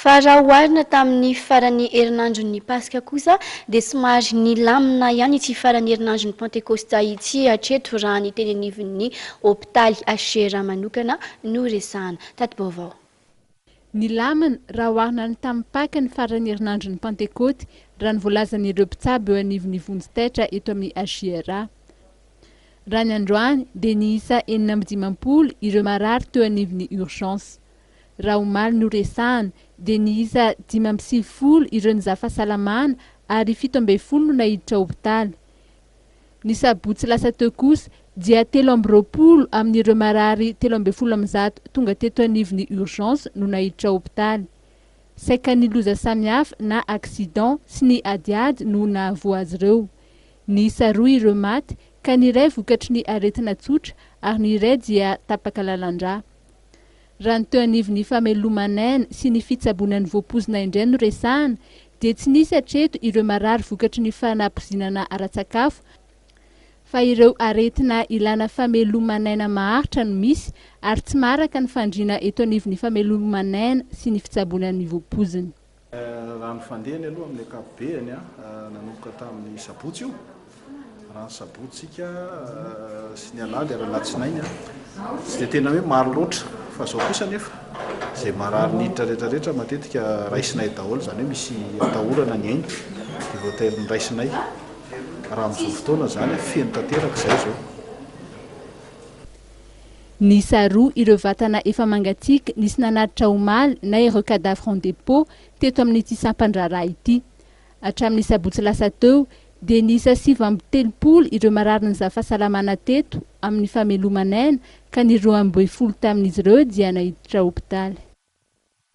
Fa raha oharina tamin'ny faran'ny herinandron'ny Paska kosa dia somary nilamina ihany ity faran'ny herinandron'ny Pantekosta ity hatreto raha ny teny anivon'ny hopitaly HCRA manokana no resahana. Tati-baovao. Nilamina raha oharina ny tamin'ny Paka ny faran'ny herinandron'ny Pantekôty, raha ny voalazan'ireo mpitsabo eo anivon'ny vonjy taitra eto amin'ny HJRA. Raha ny androany dia niisa 56 ireo marary teo anivon'ny urgence. Raha omaly no resahana dia niisa 95 ireo nizaha fahasalamana ary 17 no naiditra hopitaly. Ny sabotsy lasa teo kosa dia 23 amin'ireo marary 113 tonga teto anivon'ny urgence no naiditra hopitaly. Saika ny loza samihafa na accident sy ny adiady no nahavoa azy ireo. Niisa roa ireo maty ka ny iray vokatry ny aretina tsotra ary ny iray dia tapaka lalan-drà. Raha ny teo anivon'ny fameloman'aina sy ny fitsaboana ny voapoizina indray no resahana dia tsy nisy hatreto ireo marary vokatry ny fanapoizinana ara-tsakafo fa ireo aretina ilana fameloman'aina maharitra no misy ary tsy maharaka ny fandriana eto anivon'ny fameloman'aina sy ny fitsaboana ny voapoizina. Raha ny fandehany aloha amin'ny ankapobeny, nanomboka tamin'ny sabotsy io, raha ny sabotsy sy ny alahady ary alatsinainy, tsy dia tena hoe maro loatra, fa izao kosa anefa, izay marary niditra rehetra rehetra matetika raisinay daholo, izany hoe misy atahorana ny ainy dia voatery raisinay, raha amin'izao fotoana izany feno tanteraka izay izao. Niisa roa ireo vatana efa mangatsiaka nisy nanatitra omaly na ireo cadavre en dépôt teto amin'ity sampan-draharaha ity. Hatramin'ny sabotsy lasa teo dia niisa 39 ireo marary nizaha fahasalamana teto amin'ny fameloman'aina ka ny 12 tamin'izy ireo dia naiditra hopitaly.